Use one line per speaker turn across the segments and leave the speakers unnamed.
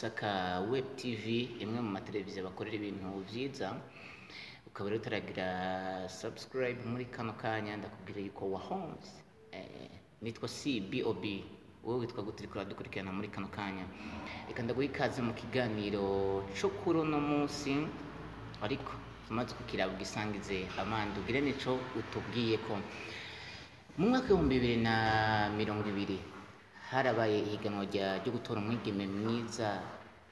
Isaka Web TV, imwe mu mateleviziyo bakorera ibintu vyiza. Ukaba rero utaragira subscribe muri kano kanya, ndakubwira yuko wahomvye. Nitwa CBOB, wowe witwa gute uriko uradukurikirana muri kano kanya? Reka ndaguha ikaze mu kiganiro co kuri uno munsi, ariko umaze kukiraba ugisangize abandi, ugire nico utubwiye ko mu mwaka w'2020 harabaye ihiganwa ryo gutora umwigeme mwiza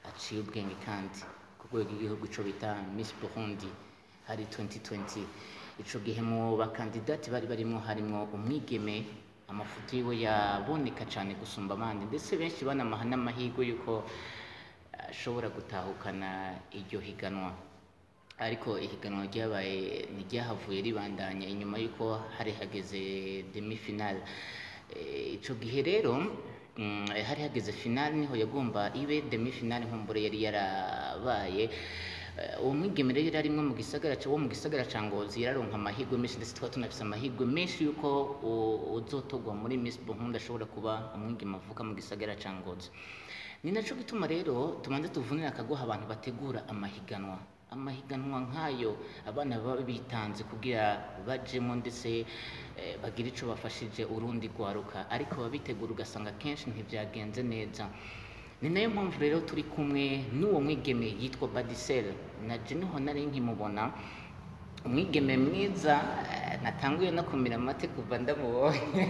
aciye ubwenge kandi ku rwego rw'igihugu, ico bita Miss Burundi, hari 2020. Ico gihe mu bakandidati bari barimwo harimwo umwigeme amafoto yiwe yaboneka cane gusumba abandi, ndetse benshi banamaha n'amahirwe yuko ashobora gutahukana iryo higanwa. Ariko ihiganwa ryabaye ntiryahavuye ribandanya inyuma y'uko hari hageze demi finale. Ico gihe rero hari hageze finale, niho yagomba ibe demi finale, nkumbure yari yarabaye. Uwo mwigeme rero yari arimwo mu gisagara wo mu gisagara ca Ngozi, yararonka amahirwe menshi, ndetse tukaba tunafise amahirwe menshi yuko uzotorwa muri Miss Burundi ashobora kuba umwigeme avuka mu gisagara ca Ngozi. Ni naco gituma rero tubanze tuvunira akagoha abantu bategura amahiganwa nk'ayo, abana baba bitanze kugira bajemo, ndetse bagire ico bafashije urundi rwaruka, ariko babitegura ugasanga kenshi ntibyagenze neza. Ni nayo mpamvu rero turi kumwe n'uwo mwigeme yitwa Badisel. Na je niho nari nkimubona, umwigeme mwiza, natanguye no kumira amate kuva ndamubonye.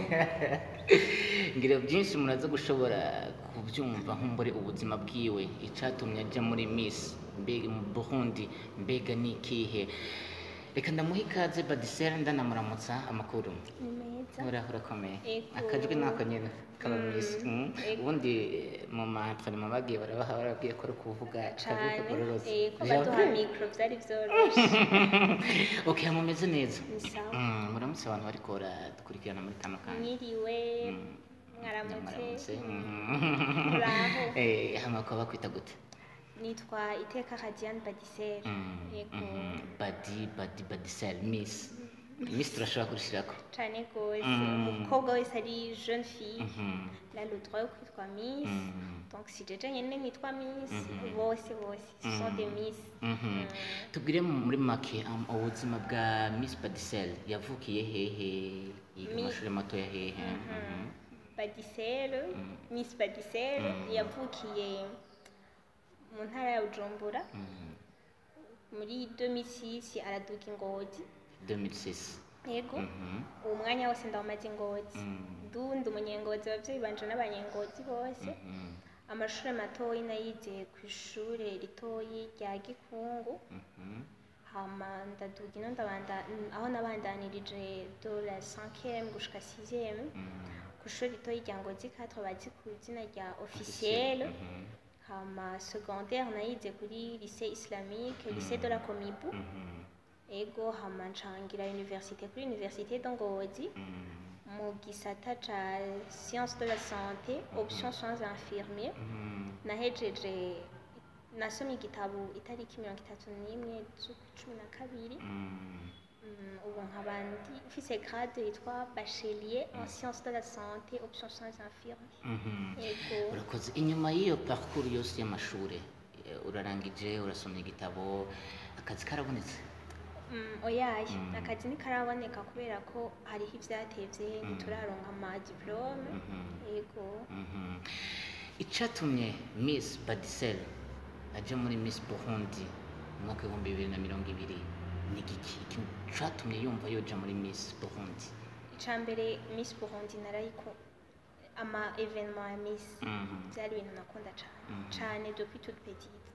Ngira byinshi muraza gushobora kubyumva, nkumbure ubuzima bwiwe, icatumye aja muri Miss mbega mu Burundi mbega ni ikihe. Reka ndamuha ikaze Badisel, ndanamuramutsa. Amakuru?
Ni meza.
Uraho, urakomeye?
Ego.
Akajwi nako nyene kaba Miss.
Ego.
Ubundi mu ma entraînement bagiye barabaha, barabwiye ko ari ukuvuga akajwi
Cane.
kagororotse.
Ko baduha micro byari vyoroshe.
Okay, mumeze neza?
Ni sawa.
Muramutse abantu bariko baradukurikirana muri kano kanya.
Mwiriwe. Mwaramutse.
Mwaramutse.
Muraho.
Hama bakaba bakwita gute?
Nitwa Iteka Radiane Badisel. Yego.
Badi Badisel, Miss turashobora kurishirako?
Cane gose. Umukobwa wese ari jeune fille, il a le droit yo kwitwa Miss. Donc si jeje nyene nitwa Miss, bose bose ce sont des Miss.
Tubwire muri make ubuzima bwa Miss Badisel. Yavukiye hehe? Yiga amashuri mato ya hehe?
Badisel, Miss Badisel yavukiye mu ntara ya Bujumbura. Muri 2006 araduka i Ngozi.
2006?
Yego. Uwo mwanya wose ndawumaze i Ngozi. Ndundi umunyengozi, abavyeyi banje n'abanyengozi bose. Amashuri matoyi nayize ku ishure ritoyi rya Gikungu. Hama ndaduga ino, ndabanda aho nabandanirije de la 5e gushika 6e ku ishuri ritoyi rya Ngozi 4, bazi ku izina rya Officiel. Hama secondaire nayize kuri lycée islamique, lycée de la Comibu. Ego. Hama ncangira université kuri Université de Ngozi, mu gisata ca science de la santé, option soins infirmiers. Nahejeje, nasomye igitabo itariki 31 z'ukwa 12. Ubu nkaba ndi mfise grade yitwa bachelier en sciences de la santé, option soins infirmiers. Yego.
Urakoze. Inyuma y'iyo parcours yose y'amashure, urarangije, urasomye igitabo, akazi karabonetse?
Oyaye, akazi ntikaraboneka kubera ko hariho ivyatevye, ntituraronka ama diplôme. Yego.
Icatumye Miss Badisel aja muri Miss Burundi mu mwaka w'2020 ni giki? Ikintu catumye yumva yoja muri Miss Burundi?
Ica mbere, Miss Burundi narayiko, ama événement ya Miss byari ibintu nakunda cane cane depuis toute petite.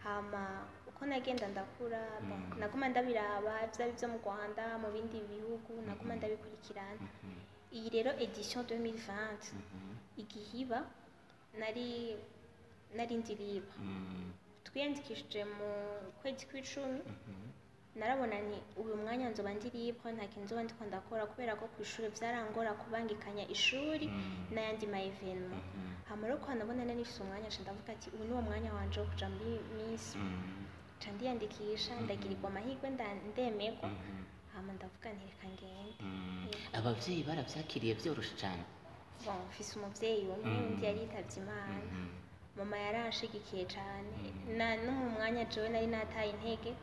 Hama uko nagenda ndakura, bon, naguma ndabiraba, vyaba ivyo mu Rwanda, mu bindi bihugu, naguma ndabikurikirana. Iyi rero édition 2020 igihiba nari ndi libre. Twiyandikishije mu kwezi kw'icumi, narabona ni uyu mwanya nzoba ndi libre, nta kintu nzoba ndiko ndakora, kubera ko kw'ishure vyarangora kubangikanya ishuri n'ayandi ma événement. Hama rero ko nabona nari nifise umwanya, nca ndavuga ati ubu niwo mwanya wanje wo kuja muri Miss. Nca ndiyandikisha, ndagirirwa amahirwe, ndemerwa. Hama ndavuga nti reka ngende.
Abavyeyi baravyakiriye vyoroshe cane?
Bon, mfise umuvyeyi umwe, undi yari yitavye Imana. Mama yaranshigikiye cane, na no mu mwanya jewe nari nataye intege,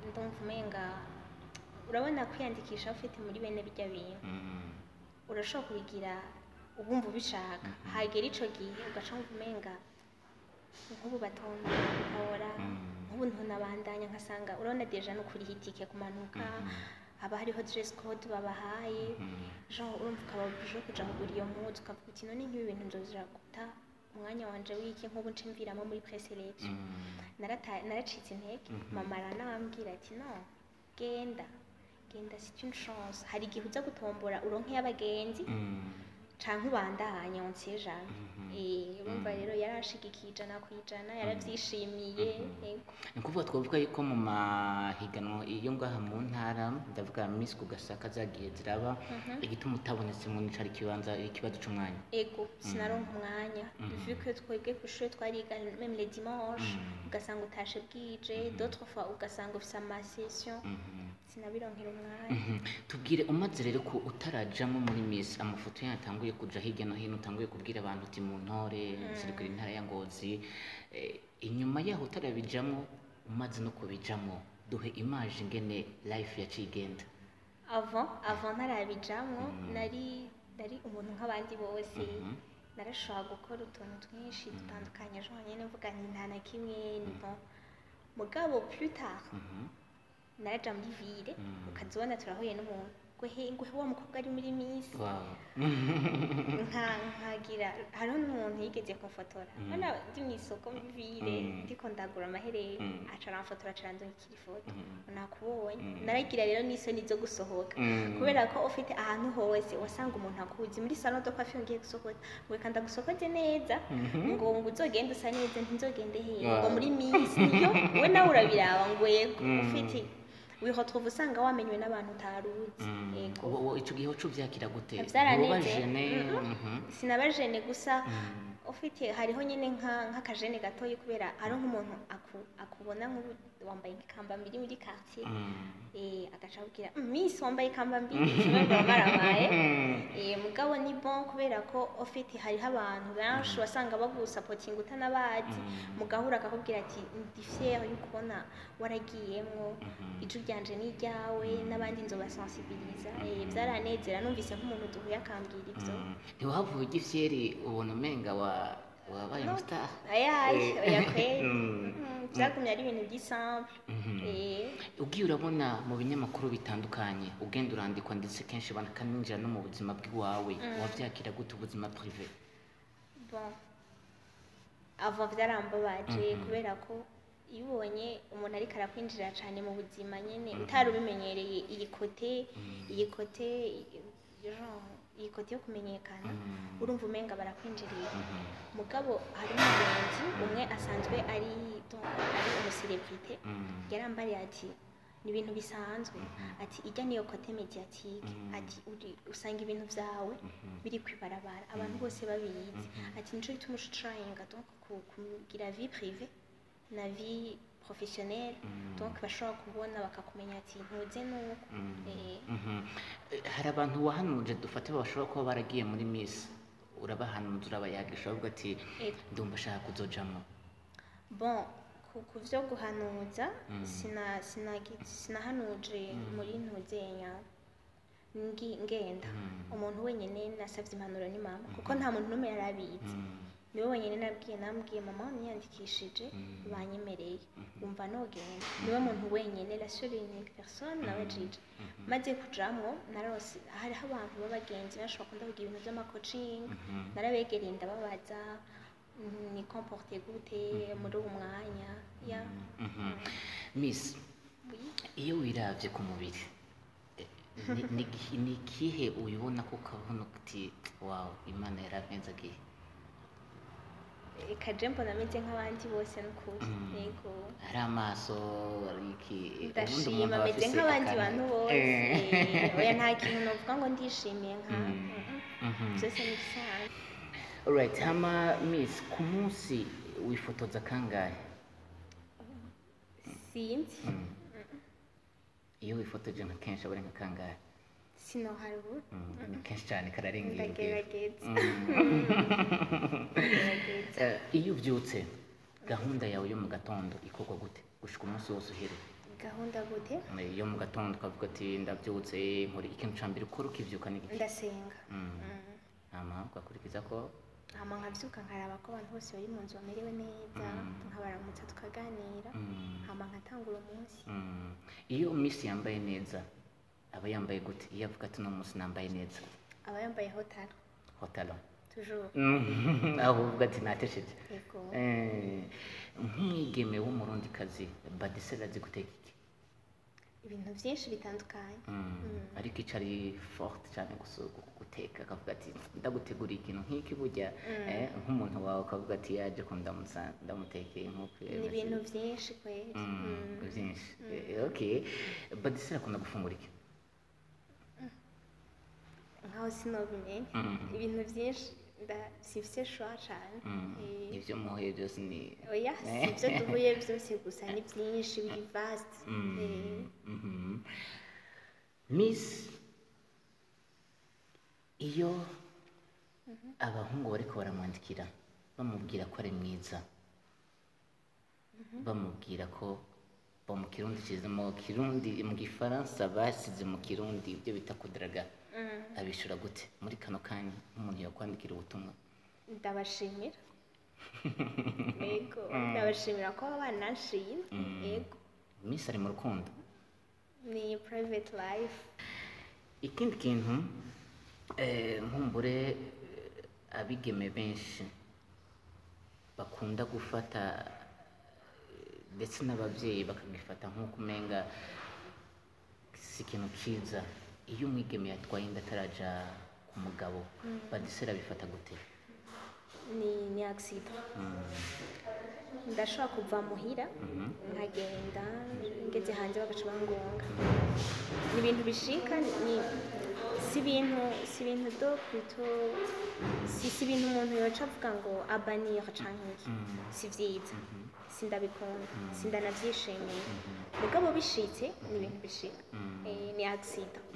ndumva umenga urabona kwiyandikisha ufite muri bene birya bintu, urashobora kubigira ubumva ubishaka, hagera ico gihe ugaca wumva umenga nk'ubu batontora, nk'ubu ntunabandanya, nkasanga urabona déjà no kuriha itike kumanuka, haba hariho dress code babahaye, genre urumva ukaba obligé kuja kugura iyo mpuzu, ukavuga uti: "None nk'ibi bintu nzozira guta umwanya wanje w'iki? Nk'ubu nce mviramo muri présélection." Naracitse intege. Mama aranambwira ati: "No, genda, genda, c'est une chance, hari igihe uza gutombora uronke y'abagenzi canke ubandanye, on sait jamais." Urumva rero yarashigikiye 100%, yaravyishimiye, yego.
Ni ukuvuga twavuga yuko mu mahiganwa iyo ngaha mu ntara, ndavuga Miss ku Gasaka, zagiye ziraba, igituma utabonetsemo nicari ikibanza, ikibazo c'umwanya.
Ego, sinaronka umwanya, vu que twebwe kw'ishure twariga même les dimanches, ugasanga utashe bwije, d'autres fois ugasanga ufise ama session, sinabironkera umwanya.
Tubwire, umaze rero ko utarajamo muri Miss, amafoto yawe atanguye kuja hirya no hino, utanguye kubwira abantu uti: "Mu ntore zirikira intara ya Ngozi", inyuma yaho utarabijamo, umaze no kubijamo, duhe image ingene life yaciye igenda.
Avant ntarabijamwo, nari umuntu nk'abandi bose, narashobora gukora utuntu twinshi dutandukanye, ejo nyene mvuga nti nta na kimwe, ni bon. Mugabo plus tard naraja muri ville, ukazibona turahuye n'umuntu ngo: "He, ngo he, wa mukobwa ari muri Miss." Nkagira hariho n'umuntu yigeze kumfotora hano ndi mu isoko muri ville, ndiko ndagura amahereni, aca aramfotora, aca arandungikira ifoto: "Nakubonye." Naragira rero n'isoni zo gusohoka, kubera ko ufite ahantu hose wasanga umuntu akuzi. Muri salon de coiffure ngiye gusokoza, ngo: "Reka ndagusokoze neza", ngo uzogende usa neza. Ntinzogende hehe? Ngo muri Miss. Niyo we nawe urabiraba, ngo yego, ufite wiretrouve usanga wamenywe n'abantu utaruzi, yego.
Ico gihe uca uvyakira gute?
Vyaraneze.
Ntiwoba gêné?
Sinaba gêné, gusa ufite hariho nyine nk'aka gêne gatoyi, kubera hariho nk'umuntu akubona nk'ubu wambaye nk'ikambambiri muri quartier, agaca akubwira: "Miss wambaye ikambambiri", kimwe ngo maramaye. Mugabo ni bon, kubera ko ufite hariho abantu benshi wasanga bagusapotinga utanabazi, mugahura akakubwira ati: "Ndi fier yo kubona waragiyemwo, ijwi ryanje ni iryawe, n'abandi nzobasensibiliza." Vyaranezera numvise nk'umuntu duhuye akambwira ivyo.
Ntiwahavuye ujya ifyeri, ubona umenga wabaye
No.
umu star?
Ayaye, oya kweri. Vyagumye ari ibintu by'isimple.
Ugiye urabona mu binyamakuru bitandukanye ugenda urandikwa, ndetse kenshi banakaninjira no mu buzima bw'iwawe, wavyakira gute ubuzima privé?
Bon, avant vyarambabaje, kubera ko iyo ubonye umuntu ariko arakwinjira cyane mu buzima nyene utari ubimenyereye, iyi côté genre iyi côté yo kumenyekana, urumva umenga barakwinjiriye. Mugabo hari umugenzi umwe asanzwe ari, donc ari umu célébrité, yarambariye ati: "Ni ibintu bisanzwe", ati: "Ijya niyo côté médiatique", ati: "Usanga ibintu vyawe biri kwibarabara, abantu bose babizi", ati: "Nico gituma ushtrayinga donc kugira vie privée na vie professionnelle, donc bashobora kubona bakakumenya", ati: "Ntuze nuko."
Hari abantu wahanuje, dufate bashobora kuba baragiye muri Miss, urabahanuza, urabayagisha, bavuga ati:
Ego.
"Ndumva ashaka kuzojamwo"?
Bon, ku vyo guhanuza, sinahanuje muri ntuzenya ngenda. Umuntu wenyine nasavye impanuro ni mama, kuko nta muntu n'umwe yari abizi, niwe wenyine nabwiye. Nambwiye: "Mama, niyandikishije, banyemereye, wumva nogenda?" Niwe muntu wenyine, la seule et unique personne nabajije. Maze kujamwo, narose hariho abantu b'abagenzi benshi bakunda kugira ibintu vy'ama coaching, narabegereye ndababaza: "Ni comporte gute muri uwo mwanya?" Ya.
Miss,
Oui.
iyo wiravye ku mubiri, ni ikihe ubibona ko ukabona uti: "Wow, Imana yarampezagiye"?
Reka je mbona ameze nk'abandi bose n'ukuri, yego.
Hari amaso, hari iki, ubundi
Ndashima,
umuntu aba
ameze
afise
nk'abandi
akantu.
bantu bose. Oya, nta kintu novuga ngo ndishimiye nka byose ni ibisanzwe.
Alright, hama Miss, ku munsi wifotoza kangahe?
Sinzi.
Iyo wifotoje nka kenshi aba ari nka kangahe?
Sinoharura.
Ni kenshi cyane, kararengera urugero.
Ndagerageza, ndagerageza.
Iyo ubyutse, gahunda yawe yo mu gatondo ikorwa gute gushika umunsi wose uhere?
Gahunda gute?
Iyo mu gatondo ukavuga ati ndabyutse, nkora ikintu ca mbere ukora ukivyuka ni iki?
Ndasenga.
Hama ugakurikiza ko?
Hama nkavyuka, nkaraba ko abantu bose bari mu nzu bamerewe neza, nkabaramutsa, tukaganira, hama nkatangura umunsi.
Iyo Miss yambaye neza, aba yambaye gute? Iyo avuga ati uno munsi nambaye neza?
Aba yambaye haut talon.
Haut talon.
Toujours.
Aho uvuga ati natesheje.
Yego.
Nk'umwigeme w'umurundikazi, Badisela azi guteka iki?
Ibintu byinshi bitandukanye.
Ariko ico ari forte cyane guteka, akavuga ati ndaguteguriye ikintu nk'iki burya, nk'umuntu wawe ukavuga ati yaje kundamutsa ndamutekeye nk'uko.
Ni ibintu byinshi kweri.
Byinshi. Okay, Badisela akunda gufungura iki?
Nkaho sinobimenya, ibintu byinshi, simfise choix cane.
Ivyo muhuye byose ni?
Oya, si ibyo duhuye byose gusa, ni byinshi, biri vaste.
Miss, iyo abahungu bariko baramwandikira bamubwira ko ari mwiza, bamubwira ko bo mu Kirundi kiza, mu Kirundi, mu Gifaransa basize mu Kirundi ibyo bita kudaraga, abishura gute muri kano kanya nk'umuntu yakwandikira ubutumwa?
Ndabashimira, yego, ndabashimira ko baba bananshimye, yego.
Miss ari mu rukundo?
Ni private life.
Ikindi kintu, nkumbure abigeme benshi bakunda gufata, ndetse n'ababyeyi bakagifata nk'uko umenga si ikintu ciza, iyo umwigeme yatwaye inda ataraja ku mugabo, Badisera bifata gute?
Ni accident. Ndashobora kuva muhira nkagenda, ngeze hanze bagaca bangonga. Ni ibintu bishika, ni si ibintu do plutôt si ibintu umuntu yoca avuga ngo abanir canke iki. Si vyiza, sindabikunda, sindanavyishimiye, mugabo bishitse ni ibintu bishika. Ni accident.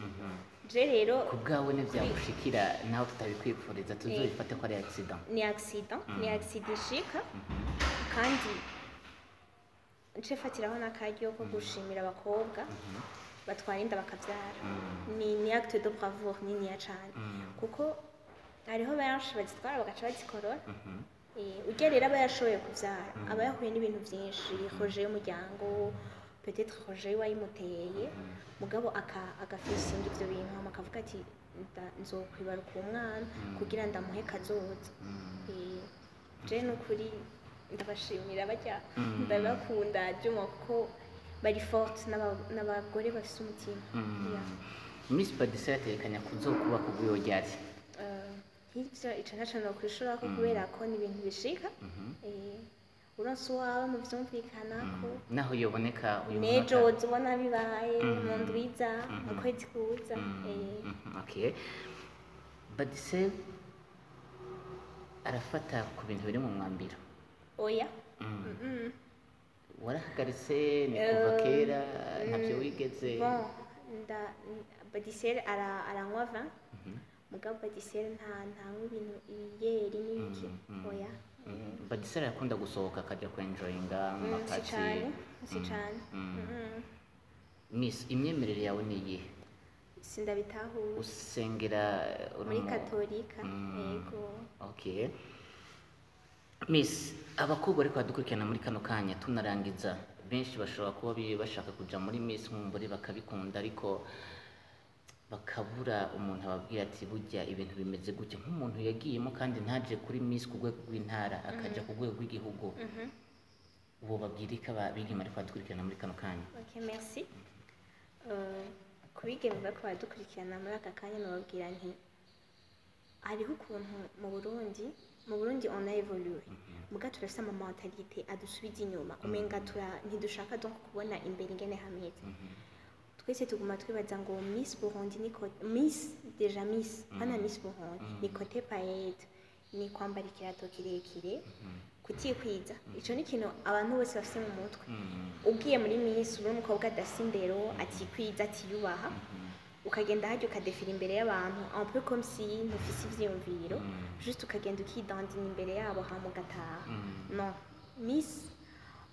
Je rero
Ku bwawe ntivyagushikira, naho tutabikwipfuriza, tuzobifate ko ari accident.
Ni accident, ni accident ishika. Kandi nce fatiraho n'akaryo ko gushimira abakobwa batwara inda bakabyara. Ni acte de bravoure niniya cane, kuko hariho benshi bazitwara bagaca bazikorora. Urya rero aba yashoboye kuvyara, aba yahuye n'ibintu vyinshi, rejet y'umuryango, peut-être rejet wayimuteye, mugabo agafisinga ivyo bintu, hama akavuga ati nzokwibaruka uwo mwana kugira ndamuhe kazoza. Je nukuri ndabashimira, barya ndabakunda juma kuko bari forte, n'abagore bafise umutima. Yeah.
Miss Badisera atekanya kuzokuba ku bw'iyo ryari?
Nk'ivyo ico ntaco nokwishura ko, kubera ko ni ibintu bishika. Uronse uwawe muvyumvikana ko
Naho yoboneka uyu
n'ejo
munota?
woza ubona bibaye mu ndwiza, mu kwezi kuza.
Okay, Badisel arafata ku bintu biri mu mwambiro?
Oya.
Warahagaritse, ni kuva kera ntabyo wigeze?
Bon, nda Badisel aranywa vin, mugabo Badisel ntanywa ibintu ibiyeri n'ibiki, oya.
Badisel arakunda gusohoka akajya kwenjoyinga mu
Si
ma party?
cane, si cane.
Miss, imyemerere yawe ni iyihe?
Sindabitahura.
Usengera uri
Muri Katolika, yego.
Okay, Miss, abakobwa ariko badukurikirana muri kano kanya tunarangiza, benshi bashobora kuba bashaka kuja muri Miss, nkumbure bakabikunda, ariko bakabura umuntu ababwira ati burya ibintu bimeze gutya, nk'umuntu yagiyemo kandi ntaje kuri Miss ku rwego rw'intara, akaja ku rwego rw'igihugu, uwo babwira iki abigeme ariko badukurikirana muri kano kanya?
Ok, merci. Ku bigeme bariko baradukurikirana muri aka kanya, nababwira nti hariho ukuntu mu Burundi on a évolué, muga turafise ama mentalité adusubiza inyuma, umenga ntidushaka donc kubona imbere ingene hameze. Twese tuguma twibaza ngo Miss Burundi ni Miss, déjà Miss pana Miss Burundi ni côté paillette, ni kwambara ikirato kirekire, kutikwiza. Ico ni ikintu abantu bose bafise mu mutwe. Ugiye muri Miss uri umukobwa adafise indero, atikwiza, atiyubaha, Ukagenda hajya ukadefira imbere y'abantu, un peu comme si ntufise ivyiyumviro, juste ukagenda ukidandina imbere yabo, hama ugataha. Non,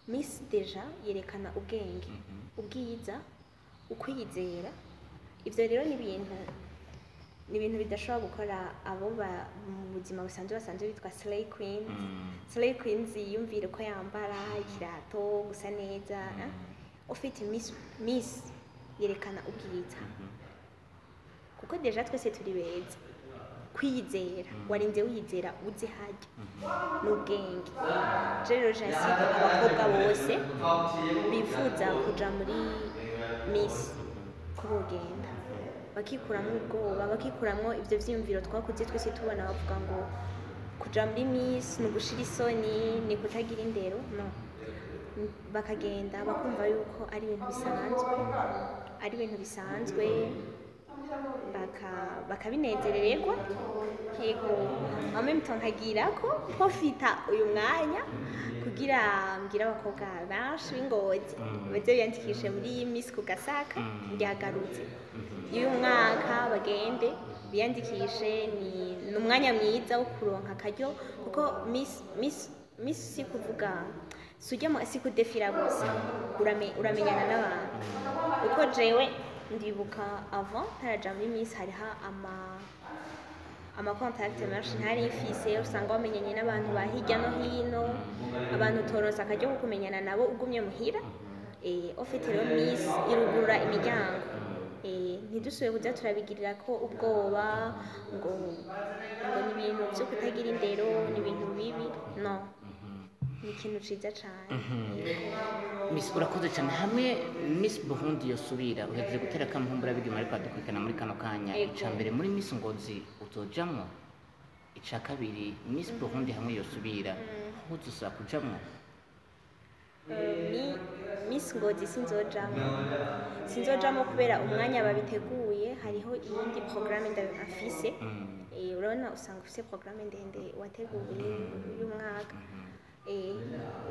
Miss déjà yerekana ubwenge, ubwiza, ukwizera. Ivyo rero ni ibintu bidashobora gukora abo mu buzima busanzwe bitwa slay queens. Slay queens yiyumvira uko yambara ikirato, gusa neza, eh? Ufite Miss yerekana ubwiza, kuko déjà twese turi beza. Kwiyizera, warinze wiyizera uze hajya, n'ubwenge. Je rero j'incite abakobwa bose bifuza kuja muri Miss ko bogenda bakikuramwo ubwoba, bakikuramwo ivyo vyiyumviro twakuze twese tubona bavuga ngo kuja muri Miss ni ugushira isoni, ni kutagira indero. No, bakagenda bakumva yuko ari ibintu bisanzwe, ari ibintu bisanzwe, bakabinezerererwa. Yego, en même temps nkagira ko profita uyu mwanya kugira mbwire abakobwa benshi b'Ingozi baze biyandikishe muri Miss ku Gasaka ryagarutse y'uyu mwaka, bagende biyandikishe. Ni umwanya mwiza wo kuronka akaryo, kuko Miss si kuvuga si ujya si kudefira gusa, uramenyana n'abantu. Kuko jewe ndibuka avant ntaraja muri Miss, hariho ama contact menshi ntari mfise. Usanga wamenyanye n'abantu ba hirya no hino, abantu utoronse akaryo ko kumenyana nabo ugumye muhira. Au fait rero Miss irugurura imiryango. Ntidusubire kuza turabigirira ko ubwoba ngo ni ibintu vyo kutagira indero, ni ibintu bibi. No, ni ikintu ciza cane. Yego.
Miss, urakoze cyane. Hamwe Miss Burundi yosubira, uhejeje gutera akamuhumbura bigema, ariko adukurikirana muri kano kanya.
Yego.
Ica mbere, muri Miss Ngozi uzojamwo? Ica kabiri, Miss Burundi hamwe yosubira, aho uzosaba kujamwo?
Miss Ngozi sinzojamwo kubera umwanya babiteguye hariho iyindi programme ndafise. Urabona usanga ufise programme ndende wateguye y'umwaka.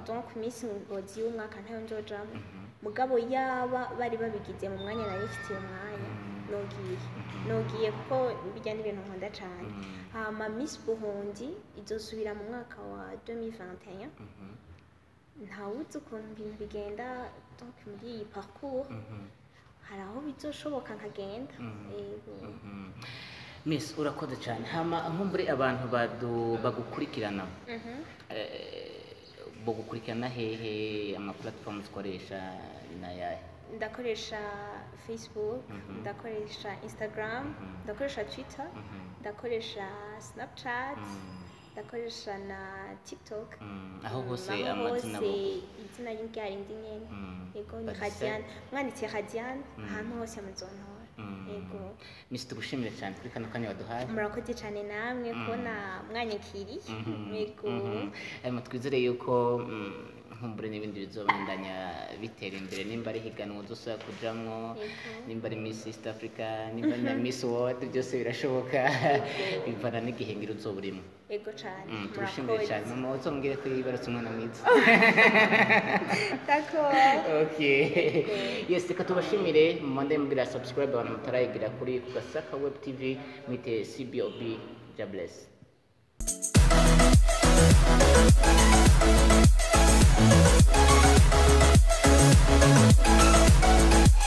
Donc Miss Ngozi y'umwaka ntayo nzojamwo, mugabo yaba bari babigize mu mwanya nari mfitiye umwanya, nogiye kuko bijya n'ibintu nkunda cane. Hama Miss Burundi izosubira mu mwaka wa 2021. Ntawuzi ukuntu ibintu bigenda, donc muri iyi parcours hari aho bizoshoboka nkagenda. Yego.
Miss, urakoze cyane. Hama nkumbure abantu bagukurikirana, bogukurikirana hehe? Ama platforms ukoresha ni ayahe?
Ndakoresha Facebook, ndakoresha Instagram, ndakoresha Twitter, ndakoresha Snapchat, ndakoresha na TikTok.
Aho hose
Aho
amazina
hose izina ryarindi nyene. Yego, ni
Barisa.
Radiane. Mwanditse Radiane ahantu hose muzontora. Yego.
Miss, tugushimire cyane kuri kano kanya waduhaye.
Murakoze cyane namwe kubona mwanyakiriye. Yego.
Hanyuma twizere yuko nkumbure n'ibindi bizobandanya bitera imbere, nimba ari higanwa uzosubira kujamwo, nimba ari Miss East Africa, nimba ari na Miss World, byose birashoboka, bivana n'igihe ngira uzoba urimo.
Yego cyane.
Tugushimire
Murakoze.
cyane. Mama, uzombwire ko yibarutse umwana mwiza.
D'accord.
Okay, yes, reka tubashimire. Mumande mubwira subscribe abantu mutarayigira kuri ku Gasaka Web TV. Mwite CBOB. God bless.